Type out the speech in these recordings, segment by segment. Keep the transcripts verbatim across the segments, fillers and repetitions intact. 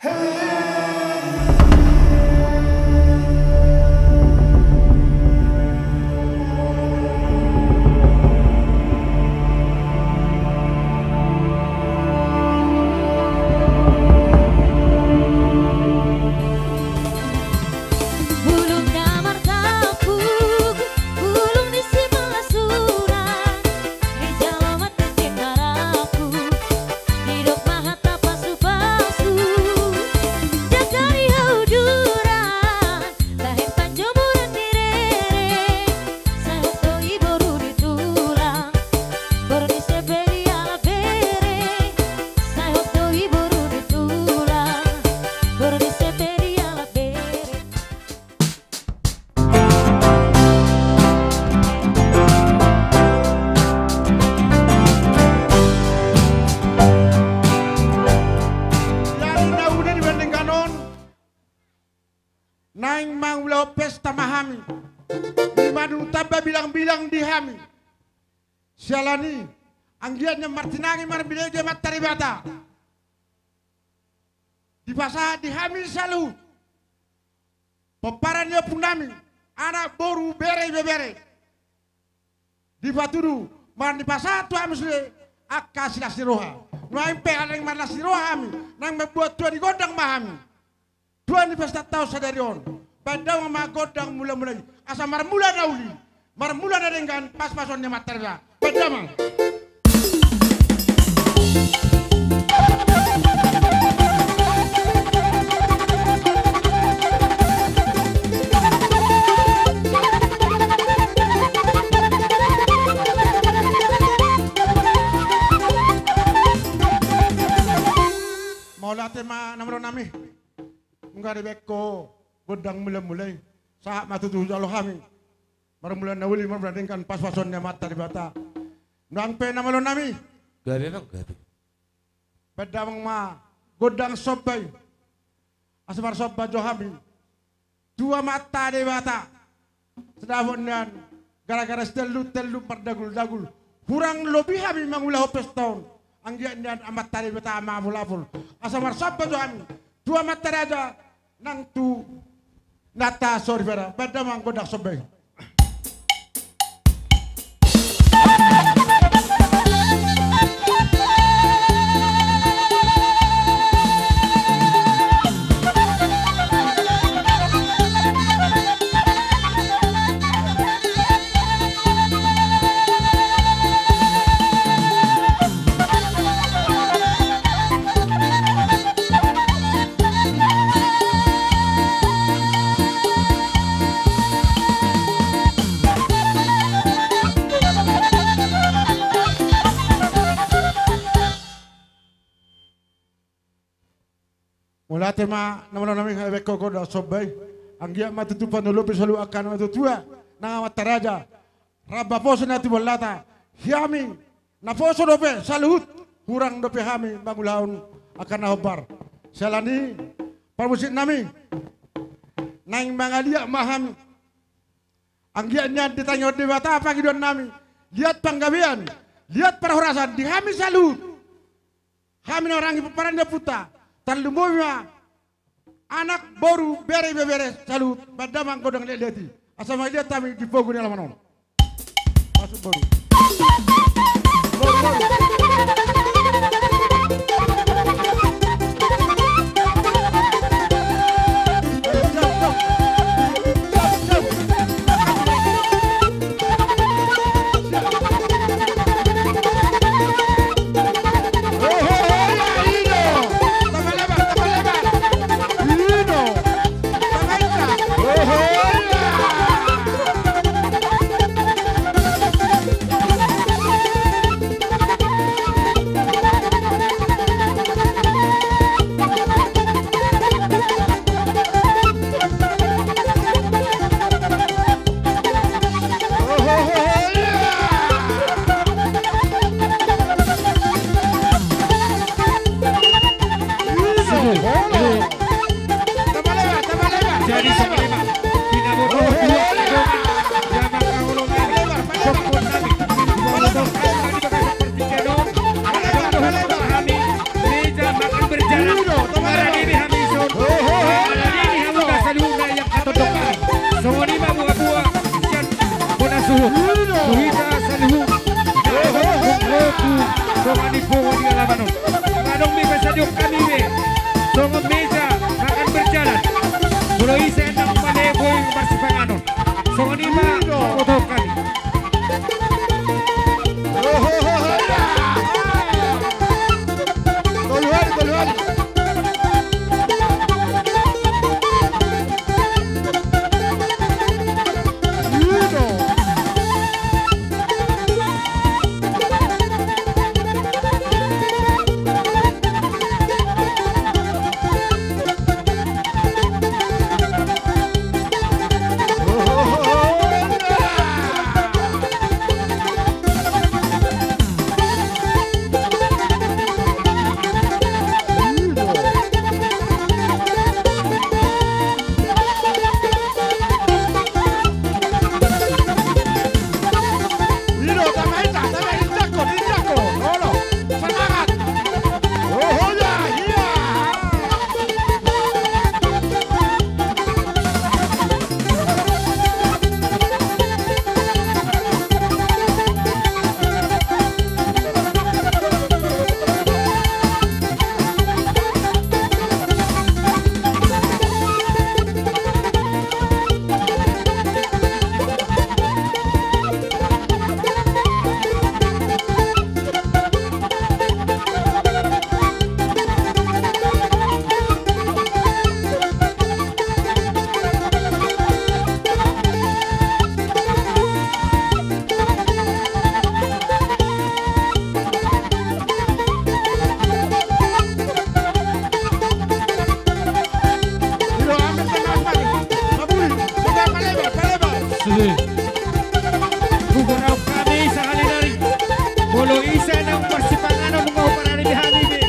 Bulung na martampuk, bulung ni si Malasuran, dijalo ma tingki harapu, didok ma hata pasupasu, jaga di hauduran, bahen panjomuran ni rere, sahat do i boru ni tulang, boru ni Seberi ala bere, sahat do i boru ni tulang, boru ni Seberi ala bere. Jadi na uli di bandingkan on, naeng mangulahon pesta ma hami, di madung tamba bilangbilang di hami. Siala ni, anggiat nian martinangi marbelege Amanta Debata, dipasahat di hami saluhut pomparan ni ompungnami, anak, boru, bere, ibebere, dipatudu manang dipasahat tu hami sude angka silas ni roha. Nuaeng pe ala naeng marlas ni roha hami, naeng mambuat tua ni gondang ma hami. Tua ni pesta taon sadari on, baen damang ma gondang mulamula i, asa marmula na uli, marmula na denggan, pasupasuon ni Amanta Debata. Baen damang. Mauliate ma na malo nami. Nunga dibaen ho gondang mulamula i, sahat ma tutu jalo hami marmula na uli, marmula denggan, pasupasuon ni Amanta Debata. Nuaeng pe na malo nami, gabe ma gabe, baen damang ma gondang somba i, asa marsomba jo hami tu Amanta Debata. Sadapot nian gara-gara sitellun-tellun mardaguldagul, hurang lobi hami mangulahon pesta on, anggiat nian Amanta Debata mangapulapul, asa marsomba jo hami tu Amanta Raja nang tu inanta soripada. Baen damang gondang somba i. Mauliate ma na malo nami, baen ho gondang somba i. Anggiat ma tutu panolopi saluhut angka natuatua nang Amanta Raja, rap ma poso na tubu lata. Hami naposo dope saluhut, hurang dope hami mangulahon angka na hombar. Siala ni, parmusik nami, naeng mangaliat ma hami. Anggiat nian ditangihon Debata pangidoan nami, liat panggabean, liat parhorasan di hami saluhut. Hami na hurang di pomparan ni ompunta, tarlumobi ma anak, boru, bere, ibebere saluhut, baen damang gondang letlet i. Asa mangaliat hami di pogu ni alaman on. Masuk boru. Boru, boru. Jadi, sebelum Hami be songon meja makan berjalan. Molo ise naung male boi marsipanganon. Songon i ma botohon hami. Tolu hali, tolu hali. Sude. Hugoarahon hami sahali nari. Molo ise naung marsipanganon, nunga huparade di hami be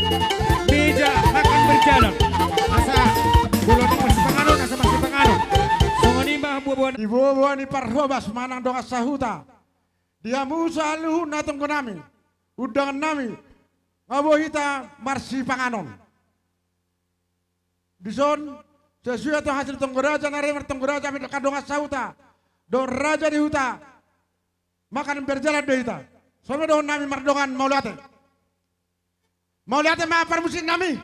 meja makan berjalan. Asa molo naung marsipanganon, asa marsipanganon. Songon i ma boaboa ni, boaboa ni parhobas manang dongan sahuta. Di hamu saluhut na tonggo nami, undangan nami, nga boi hita marsipanganon. Dison, sesuai tu hasil tonggo raja, na re martonggo raja, hami angka dongan sahuta dohot raja ni huta, makan berjalan do hita. Songon i ma dohonon nami mardongan mauliate. Mauliate ma parmusik nami.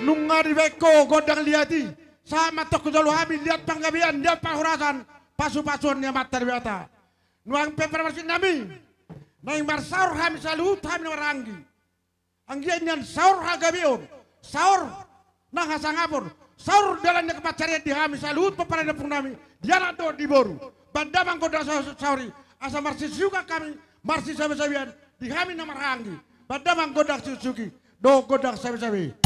Nunga dibaen ho gondang liat i, sahat ma antong hujalo hami liat panggabean, liat parhorasan, pasupasuon ni Amanta Debata. Nuaeng pe parmusik nami, naeng marsaor hami saluhut hami na marhahaanggi. Anggiat nian saor hagabeon, saor nang hasangapon, saor dalan ni pansarian di hami saluhut pomparan ni ompung nami, di anak dohot di boru. Baen damang gondang sa-, saor i, asa marsisukan hami, marsisabesabean di hami na marhahaanggi. Baen damang gondang sisuksuk i dohot gondang sabesabe.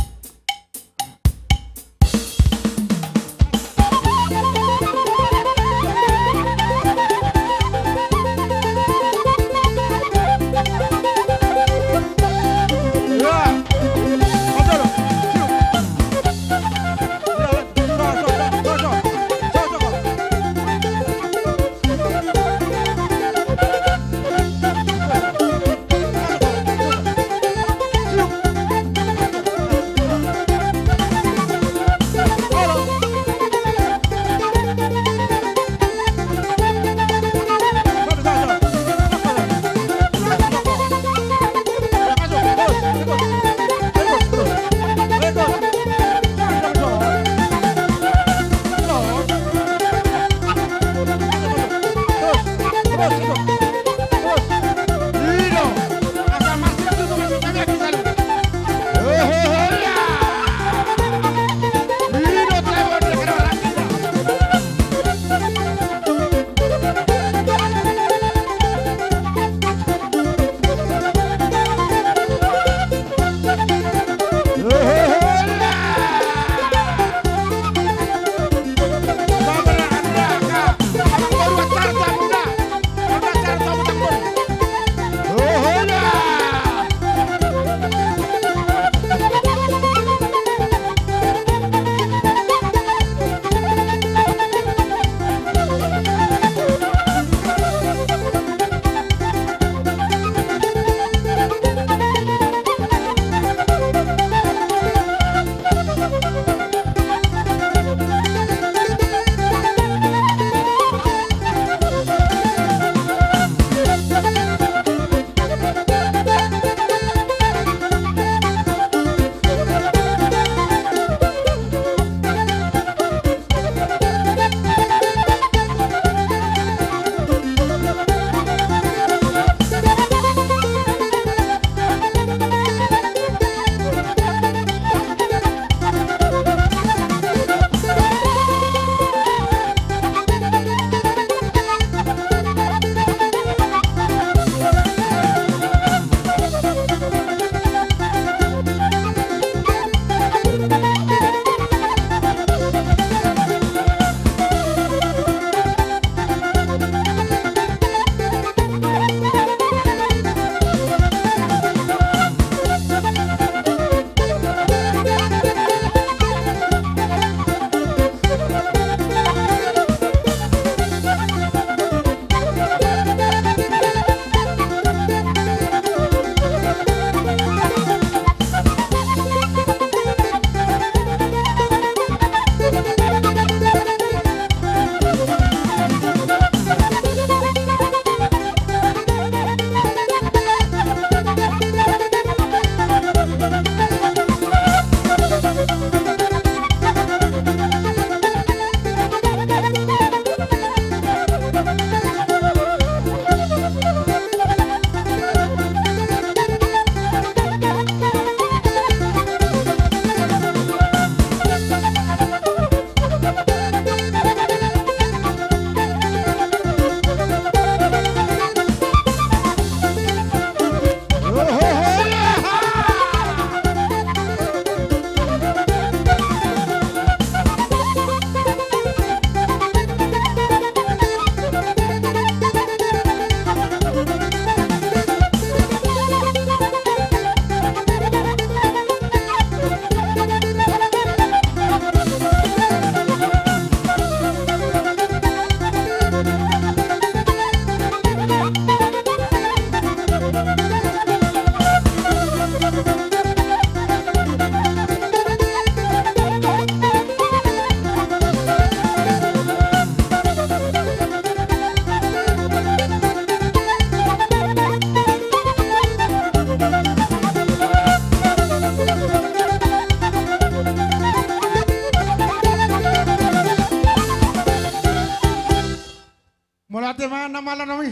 Ala nami.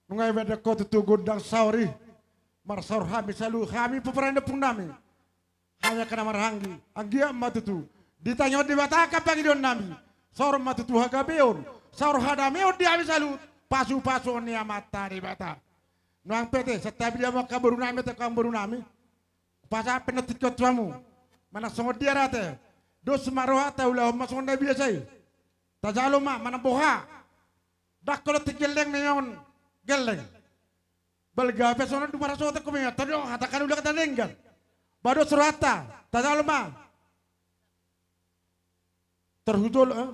Nunga ibaen ho tutu gondang saor i. Marsaor hami saluhut hami pomparan ni ompung nami. Hami angka na marhahaanggi, anggiat ma tutu ditangihon Debata angka pangidoan nami. Saor ma tutu hagabeon, saor hadameon di hami saluhut, pasupasuon ni Amanta Debata. Nuaeng pe ate, santabi di hamu angka boru nami ate, angka boru nami. Pasahat pe na tingki on tu hamu. Manang songon dia ra ate. Dos ma rohanta, ulahon ma songon na biasa i. Tajalo ma manang boha. Ndang holan tingki gelleng ma on, gelleng. Balga pe songon na dumara sotek ho ma ia, tadi on hatakan ulakan na denggan. Ba dos rohanta, tajalo ma. Terhujol, eh?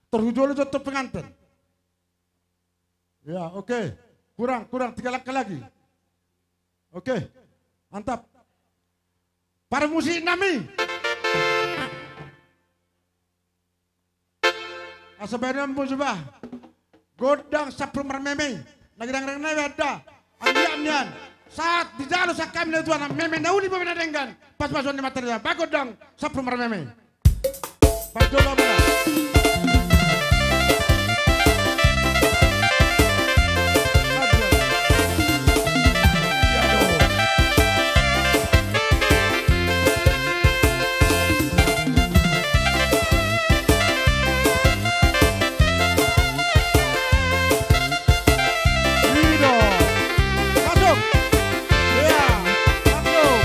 Terhujol jo tu pengantin. Ya, oke. Kurang, kurang, tiga langkah lagi. Oke. Mantap. Parmusik nami. Asa baenon muse bah. Gondang sampulu marmeme. Na ginangnang na ibaen da. Anggiat nian. Sahat dijalo sian hami na tuana meme na uli meme na denggan. Pasupasuon ni Amanta Debata. Bah gondang sampulu marmeme. Parjolo muna. Masuk. Ya, masuk.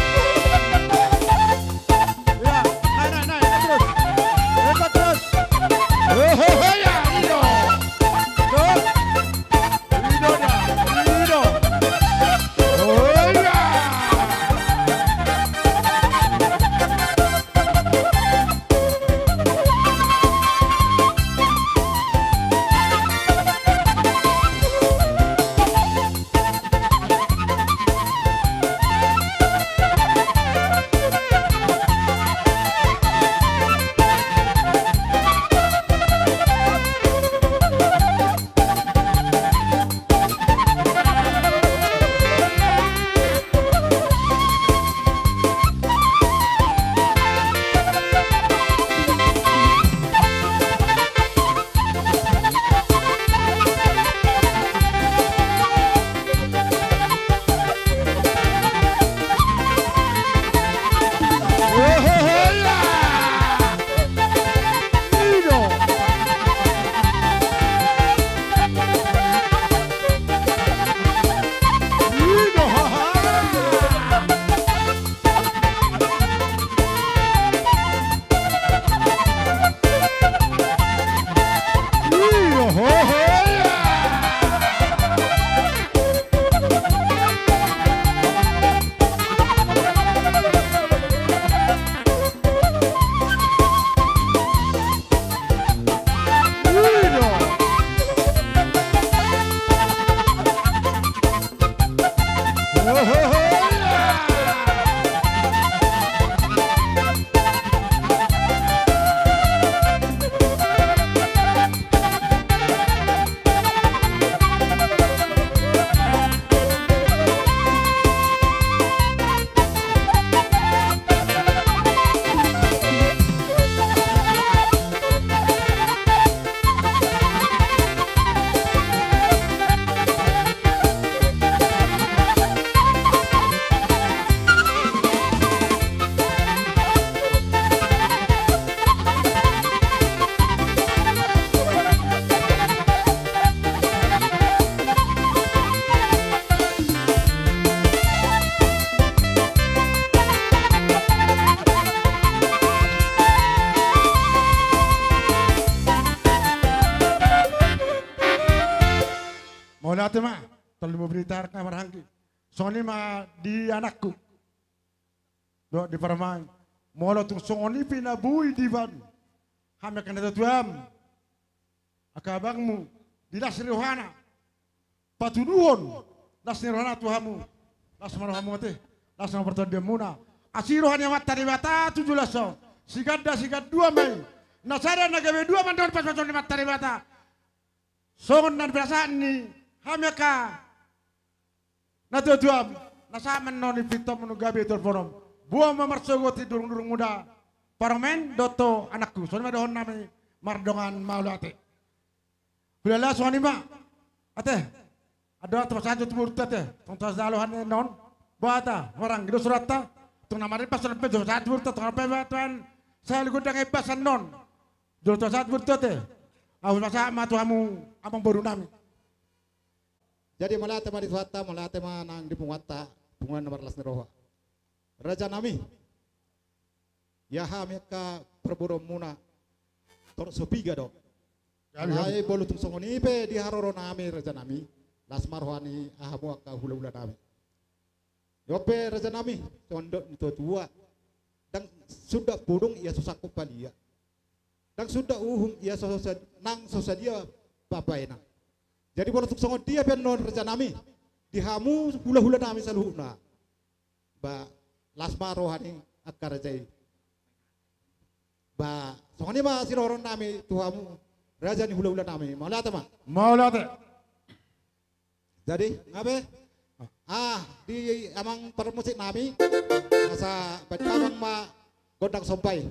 Ya, naik, naik, naik terus. Hebat terus. Hehehe, ya, Ido. Terus. Ido dah, Ido. Oh, ya. Mauliate ma, tarlumobi di hita angka marhahaanggi. Songon i ma di anakku. Dohot di parumaen. Molo tung songon i pe na boi dibaen hami angka natuatuam, angka abangmu, di las ni rohana, patuduhon las ni rohana tu hamu. Las ma rohamu ate, las ma partondianmuna. Asi roha ni Amanta Debata tu joloan on, siganda sigandua ma i. Na sada na gabe dua mandok pasupasuon ni Amanta Debata. Songon na pinasahat ni hami angka natuatuam, na sahat ma annon i pintommu nunga gabe tolponom. Boan ma marsogot i durungdurung muda, parumaen dohot anakku. Songon i ma dohonon nami, mardongan mauliate. Hulala, songon i ma. Ate. Adong, ate, pasahat tu burta, ate. Tong tajalo hami annon. Boha, ate, maranggi do suranta. Tong na maribas songon pe, pasahat tu burta, tong na pe, Tuhan. Sai gondang ibas annon. Jolo pasahat tu burta, ate. Ahu pasahat ma tu hamu, amang boru nami. Jadi mauliate ma di Tuhanta, mauliate ma nang di punguanta, punguan na marlas ni roha. Raja nami. Ia hami angka parboruonmuna, torop so piga do. Alai molo tung songon i pe di haroro nami, raja nami, las ma roha ni hamu angka hulahula nami. Ia pe raja nami, songon dok ni tuatua, ndang suda podung ia so sangkop palia, ndang suda uhum ia so, so, nang so sadia pabaenan. Jadi molo tung songon dia pe annon, raja nami, di hamu hulahula nami saluhutna, ba las ma roha ni angka raja i. Ba songon i ma sirohoron nami tu hamu, raja ni hulahula nami. Mauliate ma. Mauliate. Jadi, nga be? Ah, di amang parmusik nami, asa baen damang ma gondang somba i.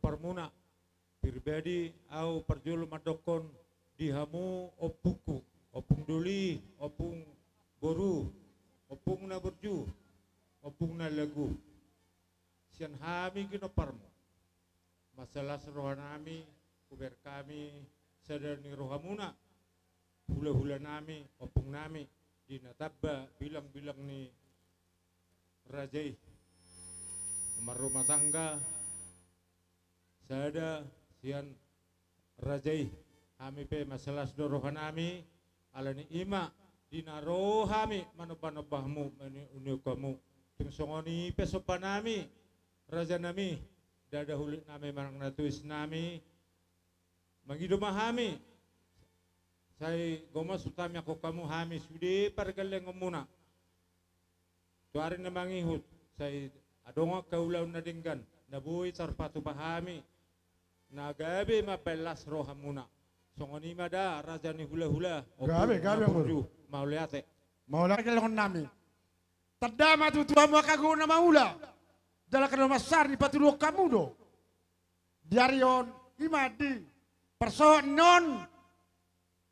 Parmuna, pribadi au parjolo mandokkon di hamu ompungku, ompung doli, ompung boru, ompung na burju, ompung na lagu. Sian hami ginomparmu, mansai las rohanami, hubereng hami sada ni rohamuna, hulahulanami, ompungnami, di na tamba bilangbilang ni raja i. Marrumah tangga sada sian raja i. Hami pe mansai las do rohanami, ala ni i ma di na ro hami manombanomba hamu, manunihon hamu. Tung songon i pe sombanami, rajanami, ndada hulitnami manang na toisnami, mangido ma hami, sai gomos hutamiangkon hamu hami sude pargellengonmuna tu ari na mangihut, sai adong angka ulaon na denggan na boi tarpatupa hami, na gabe mambahen las rohamuna. Songon i ma da, raja ni hulahula, ompung na burju. Gabe, gabe, Amang Boru. Mauliate. Mauliate. Pargellengonnami, tanda ma tutu hamu angka gogo na mangula, jala angka na mansari dipatuduhon hamu do di ari on, i ma di parsohot ni on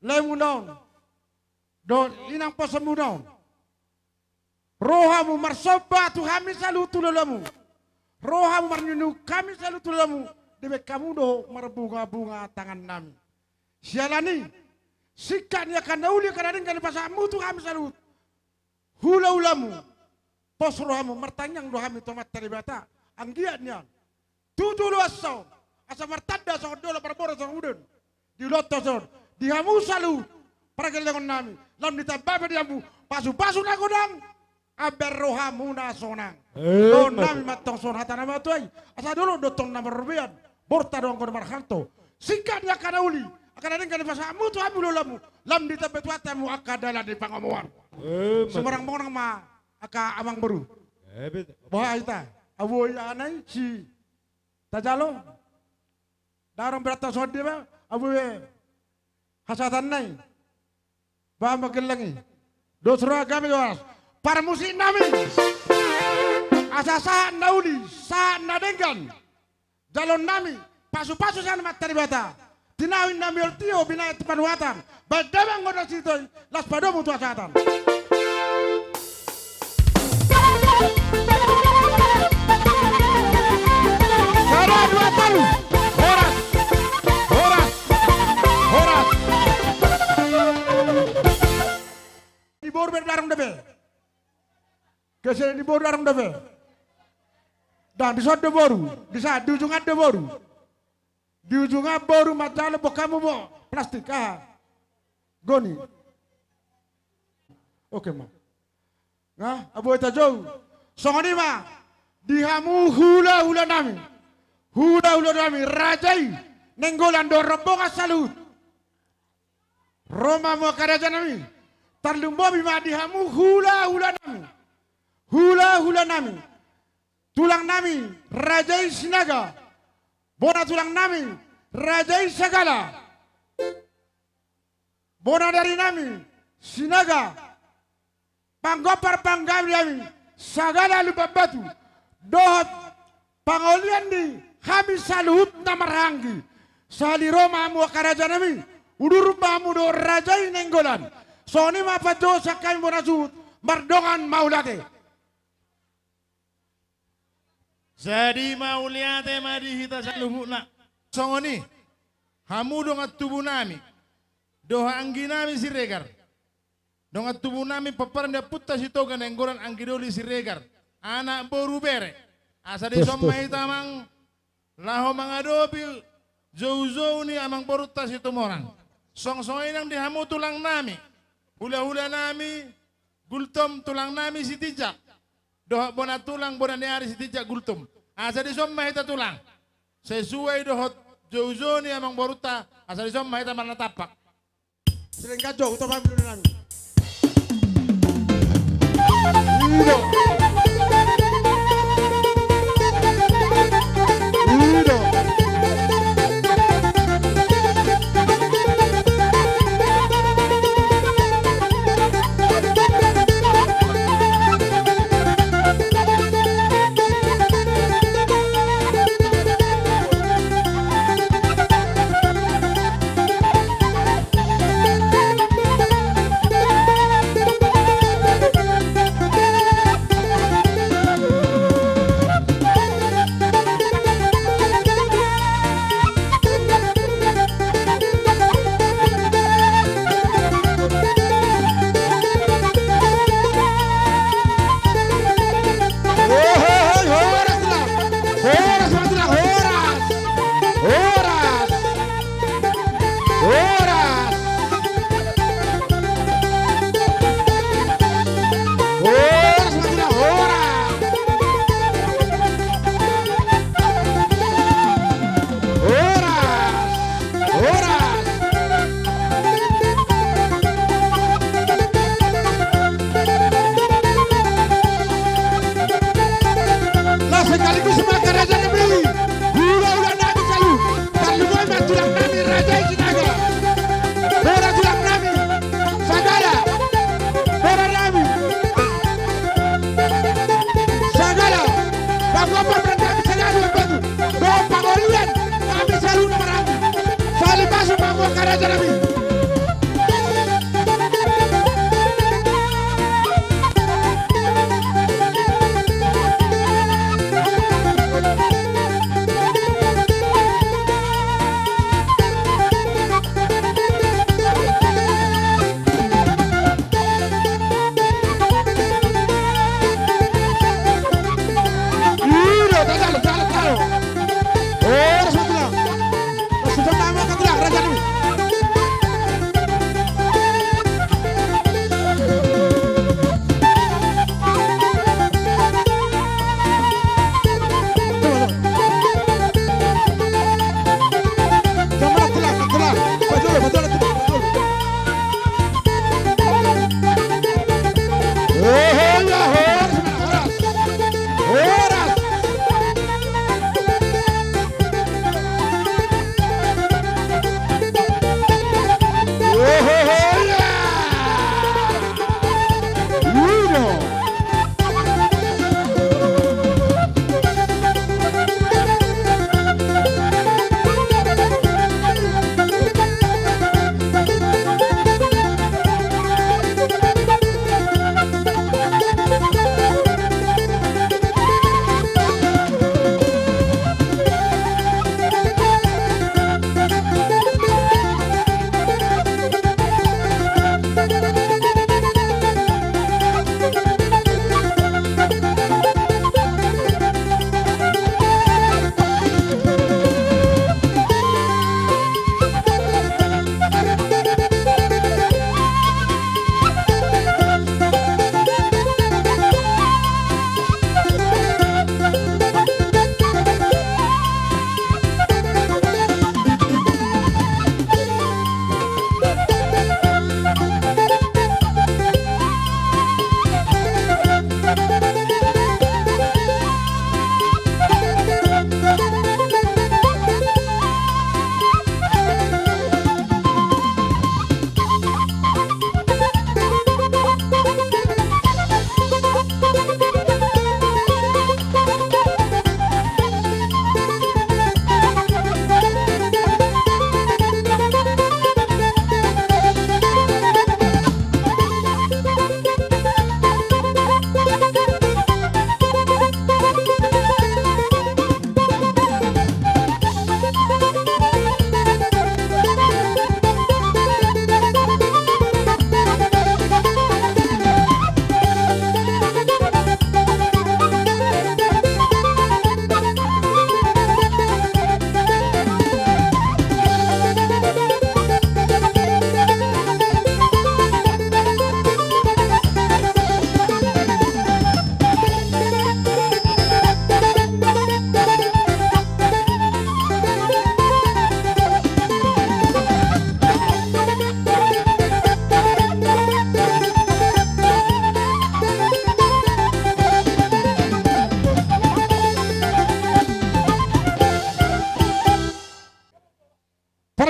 laemuna on dohot inang posomuna on. Ro hamu marsomba tu hami saluhut hulahulamu, ro hamu marnunuk hami saluhut hulahulamu, dibahen hamu do marbungabunga tangannami. Siala ni i, singkat ni angka na uli, angka na denggan dipasahatmu tu hami saluhut hulahulamu, pos rohamu, martangiang do hami tu Amanta Debata, anggiat nian tu joloan on, asa martanda songon dolok, marboru songon udan di ulaonta on, di hamu saluhut pargellengonnami, lam ditamba pe di hamu pasupasu na godang, ambar rohamuna sonang. Eh, dohononnami ma tong songon hata na matua i, asa dolok do tong na marrobean, borta do anggo na marhalto. Singkat ni angka na uli, angka na denggan dipasahatmu tu hami hulahulamu, lam ditamba Tuhanta hamu angka dalan ni pangomoan. Eh, Sumorang monang ma angka Amang Boru. Eh, bet-, boha hita? Abu i aha nai si tajalo? Ndang adong berarti songon dia ba, abu i, hasahatan nai. Ba, manggellengi. Dos roha gabe dos. Parmusiknami, asa sahat na uli, sahat na denggan jaloonnami, pasupasu sian Amanta Debata. Tinahu, inna, miol tio, binahen tu panuhatan, bahen damang godang sititoi, laos padomu tu hasahatan. Sada, dua, tolu. Horas. Horas. Horas. Di boru be adong dope. Kese ni boru adong dope. Ndang, dison do boru. Dison, di ujungan do boru. Di ujungan boru manjalo, boan hamu bo plastik, aha, goni. Oke ma. Nga, abu i, tajou. Songon i ma di hamu hulahulanami. Hulahulanami, raja i Nainggolan dohot rombongan saluhut. Ro ma hamu angka rajanami, tarlumobi ma di hamu hulahulanami. Hulahulanami, tulangnami raja i Sinaga, bona tulangnami raja i Sagala, bona darinami Sinaga, panggompar panggabeanami Sagala Lumban Batu, dohot pangolian ni hami saluhut na marhahaanggi. Sahali ro ma hamu angka rajanami, udur ma hamu dohot raja i Nainggolan. Songon i ma panjouon sian hami bona suhut, mardongan mauliate. Jadi mauliate ma di hita saluhutna. Songon i, hamu dongan tubunami dohot angginami Siregar, dongan tubunami pomparan ni ompunta Sitoga Nainggolan, anggi doli Siregar, anak boru bere, asa dison ma hita, Amang, laho mangadopi joujou ni amangborunta Situmorang. Songon i nang di hamu tulangnami, hulahulanami Gultom, tulangnami Sitinjak, dohot bona tulang, bona ni ari Sitinjak Gultom. Asa dison ma hita, Tulang, sesuai dohot joujou ni amangborunta, asa dison ma hita marnatampak. Silenggan jo, utop hami dulu nami. Ido. Ido.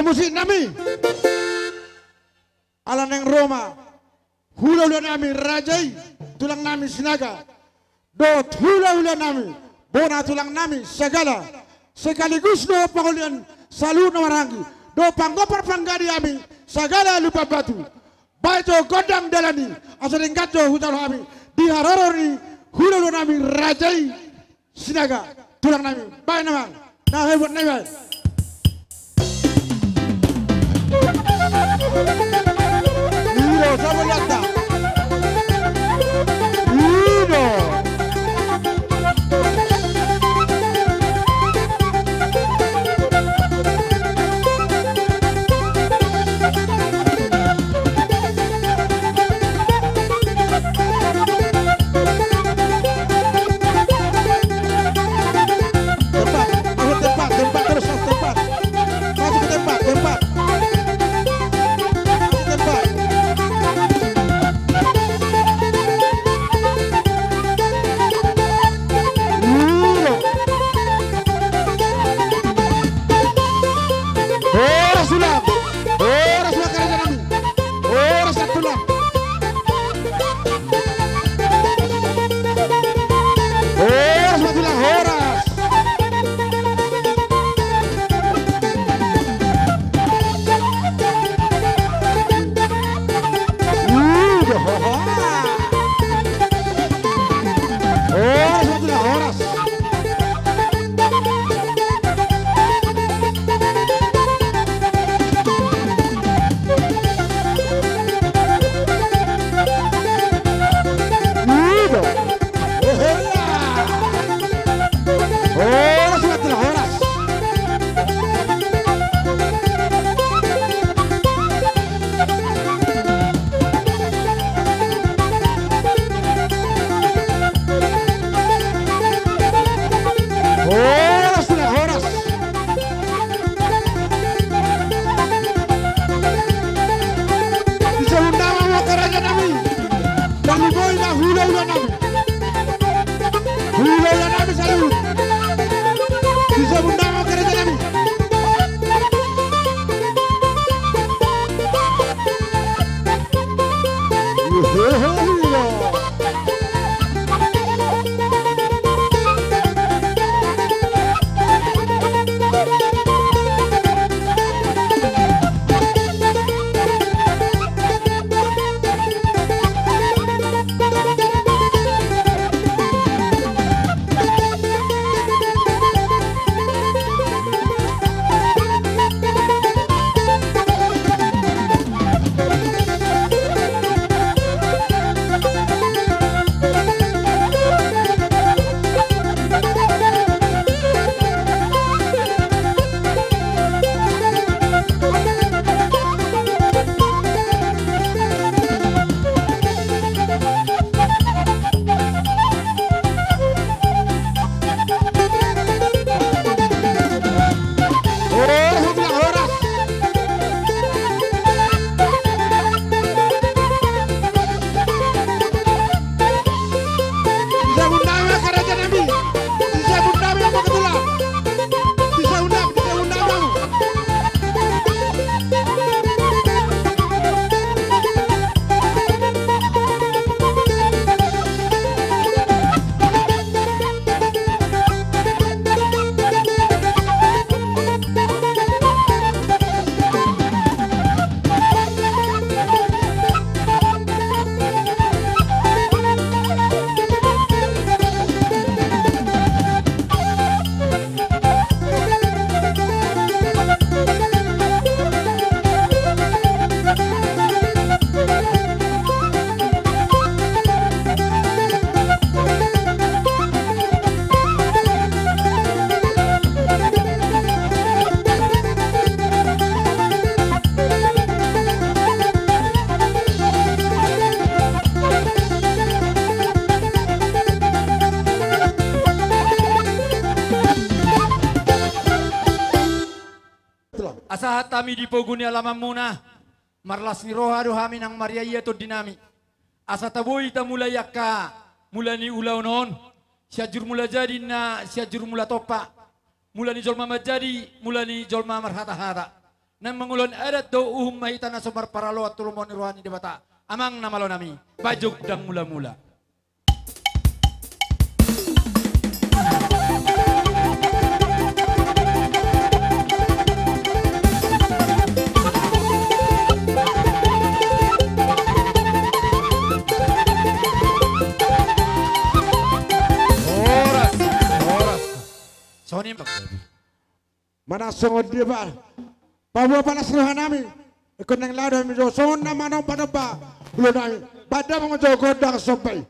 Musik nami. Ala naeng ro ma hulahula nami raja i, tulang nami Sinaga, dohot hulahula nami, bona tulang nami Sagala, sekaligus do pangolian saluhut na marhahaanggi, dohot panggompar panggading nami Sagala Lumban Batu. Baen jo gondang dalan i, asa denggan jo hujalo hami di haroro ni hulahula nami raja i. Sinaga, tulang nami, baen nama na hebat nami. Ido, sama lata. Ido. Tempat, masuk tempat, tempat terus, masuk tempat. Masuk ke tempat, tempat. Masuk tempat. Horas tulang. Horas ma karejo nami. Horas ma tulang. Horas ma tulang, horas. Horas ma tulang, horas. Horas tulang, horas. Di sabun nama ma karejo nami. Bang boi na hulahula nami. Hulahula nami saluhut. Di sabun nama ma karejo nami. Asa sahat hami di pogu ni alamanmuna, marlas ni roha do hami nang mariaia tondi nami. Asa taboi tamulai angka mula ni ulaon on, Sianjur Mula Jadi ninna Sianjur Mula Tompa, mula ni jolma manjadi, mula ni jolma marhatahata. Naeng mangulahon adat dohot uhum ma hita na so marparaloan tu lomo ni roha ni Debata, amang na malo nami, Bajogdang Mulamula. Horas, horas. Songon i ma. Manang songon dia, Pak. Paboa palas roha nami. Ingkon naeng laho do hami jo songon na manang panompa ulaon nami. Bahen damang jo gondang somba i.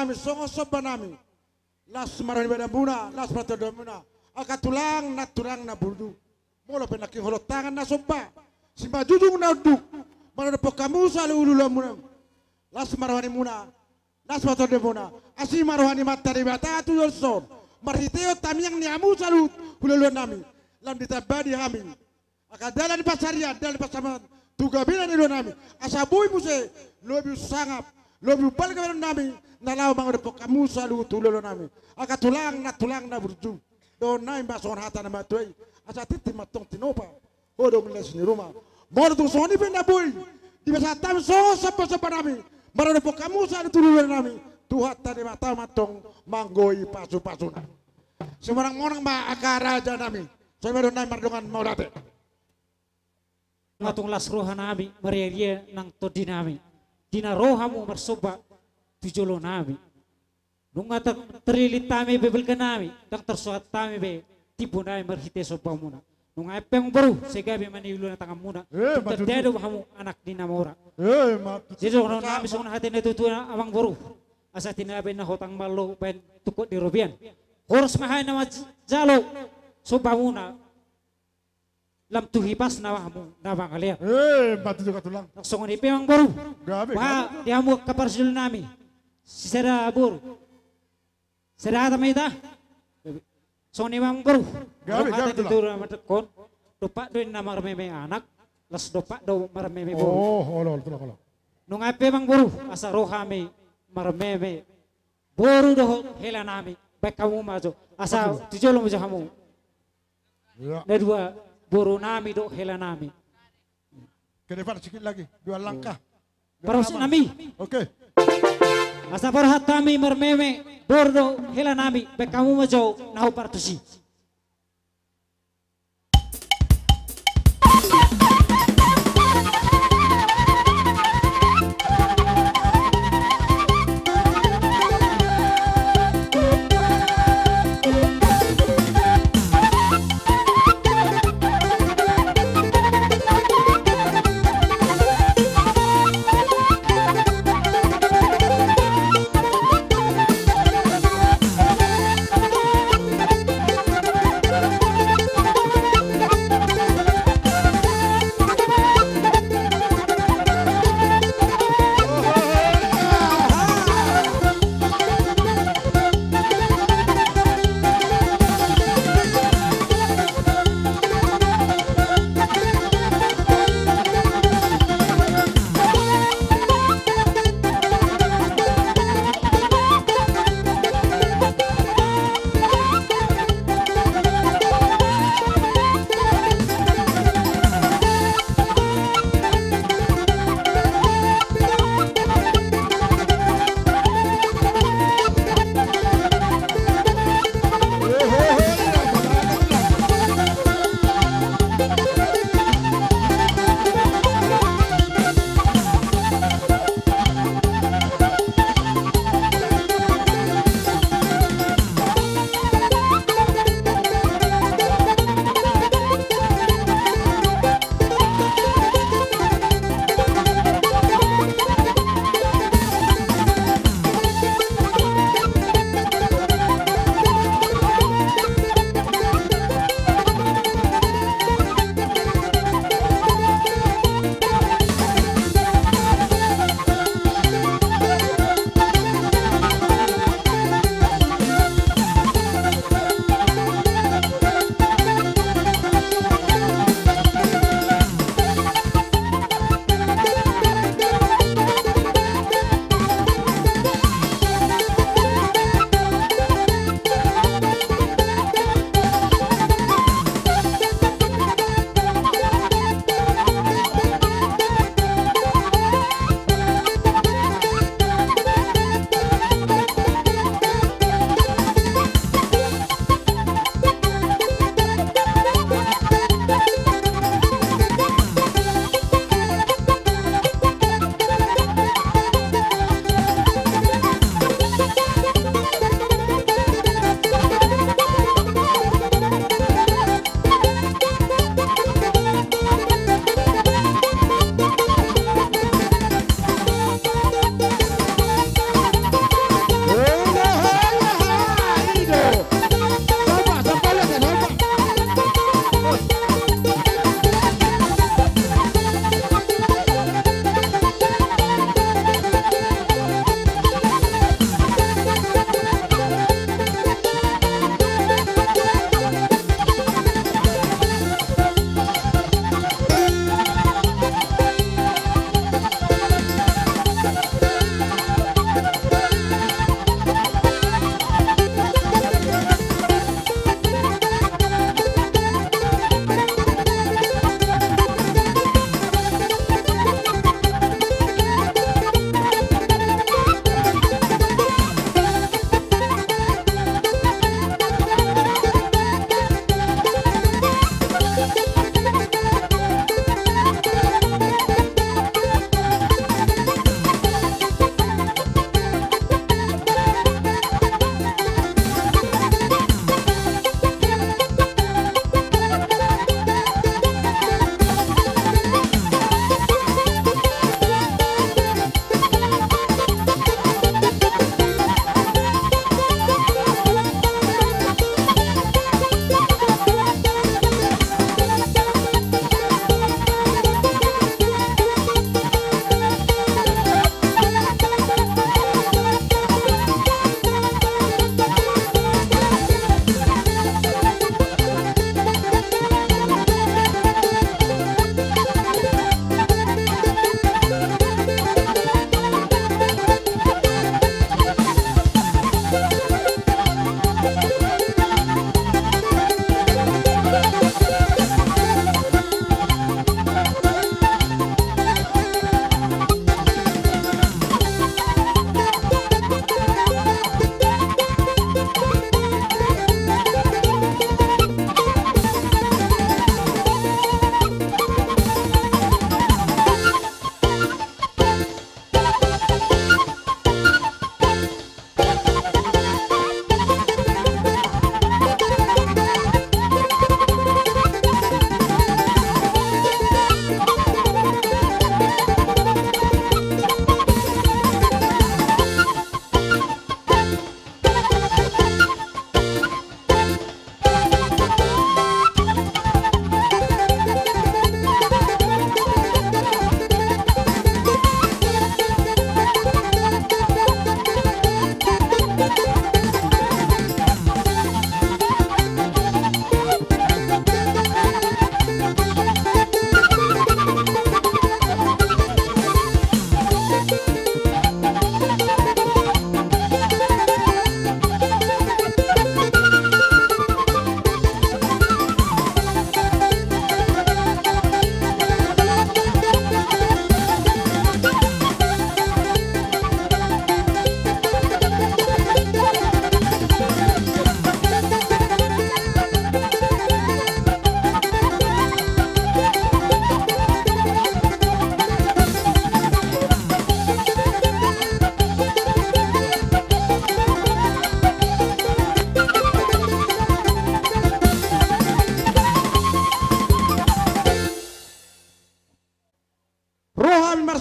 nami songon somba nami. Las ma roha ni badanmuna, las ma roha ni tondimuna. Angka tulang na, tulang na burju. Molo pe nangkin holong tangan na somba, simanjujung na unduk, manodophon hamu saluhut ulaonmuna. Las ma roha ni muna, las ma roha ni tondimuna. Asi ma roha ni Amanta Debata tu joloan on, marhitehon tangiang ni hamu saluhut hulahula nami, lam ditamba di hami angka dalan ni pansarian, dalan ni pansamotan tu gabe na niula nami. Asa boi muse lobi sangap, lobi balga badan nami, na laho mangodophon hamu saluhut hulahula nami. Angka tulang na, tulang na burju. Dohonon nami ma songon hata ni natuatua i: Asa tintin ma antong tinopa, hodong las ni ruma. Molo tung songon i pe na boi dipasahat hami songon somba-somba nami, manodophon hamu saluhut hulahula nami, Tuhanta Debata ma antong manggohi pasu-pasuna. Simonang-monang ma angka raja nami. Songon i ma dohonon nami mardongan mauliate. Nunga tung las roha nami, marria-ria nang tondi nami, di na ro hamu marsomba tu jolo nami. Nunga ta-, tarlillit hami be balga nami, ndang tarsoat hami be timbo nami marhite sombamuna. Nunga i pe amang boru, sai gabe ma niula tanganmuna. Eh, tung tanda do hamu anak ni na mora. Eh, ma tutu. Jadi songon nami songon hata ni natuatua, amang boru: Asa tinabe na hotang malo, bahen tungkot di robean. Horas ma hami na manjalo sombamuna, lam tu hipasna hamu na mangalean. Eh, ma tutu angka tulang. Songon i pe amang boru. Gabe, gabe. Di hamu angka parjolo nami, sisada boru, sada hata ma hita. Songon i ma amang boru. Gabe, gabe, tulang. Adong hata di tulang na mandok: Dompak do ninna marmeme anak, las dompak do marmeme boru. Oh, olo, olo, tulang, olo. Nunga i pe amang boru, asa ro hami marmeme boru dohot hela nami, bahen hamu ma jo. Asa tu jolo ma jo hamu. Iya. Na dua boru nami dohot hela nami. Ke depan sikit lagi, dua langkah. Biar aman. Parhusip nami. Oke. Asa parhusip nami marmeme boru dohot hela nami, bahen hamu ma jo na hombar tusi.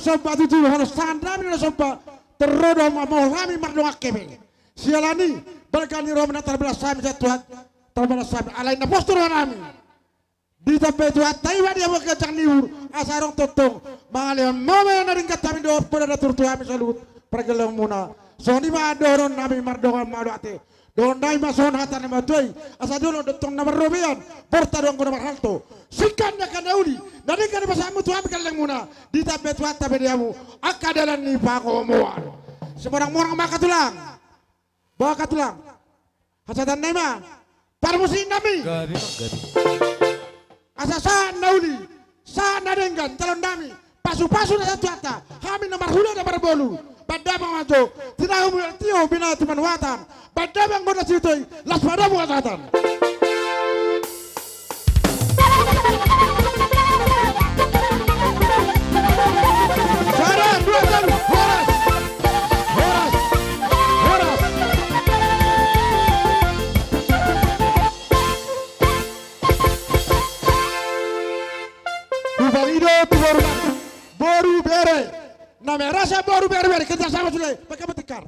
somba tutu, holan sandami na somba, terro do ma-, maol hami mardongan kepe. Siala ni balga ni roha na tarbalas hami sian Tuhan, tarbalas hami alai na pos tu roha nami. Ditambai Tuhanta i ma di hamu angka ginjang ni uhur, asa adong tongtong mangalehon ma na denggan hami dohot poda na tutu hami saluhut pargellengonmuna. Songon i ma dohonon nami mardongan, mauliate. Dohonon nami ma songon hata ni natuatua i, asa jolo do tong na marrobean, borta do anggo na marhalto. Singkat ni angka na uli na denggan dipasahat hamu tu hami gellengmuna, ditambai Tuhanta ma di hamu angka dalan ni pangomoan. Simonangmonang ma angka tulang. Ba angka tulang, hasahatan nami ma parmusik nami. Gabe ma, gabe. Asa sahat na uli, sahat na denggan jaloon nami, pasupasu na sian Tuhanta, hami na marhula na marbolu. Bahen damang ma jo, tinahu ma tio, binahen tu panuatan. Bahen damang ma jo na sitoi, las ma jo hasahatan. Sada, dua, tolu, horas. Horas. Horas. Hupangido tu boru nami, boru bere. Na merasa boru bere, bere kerja sama sude, pakai betikar.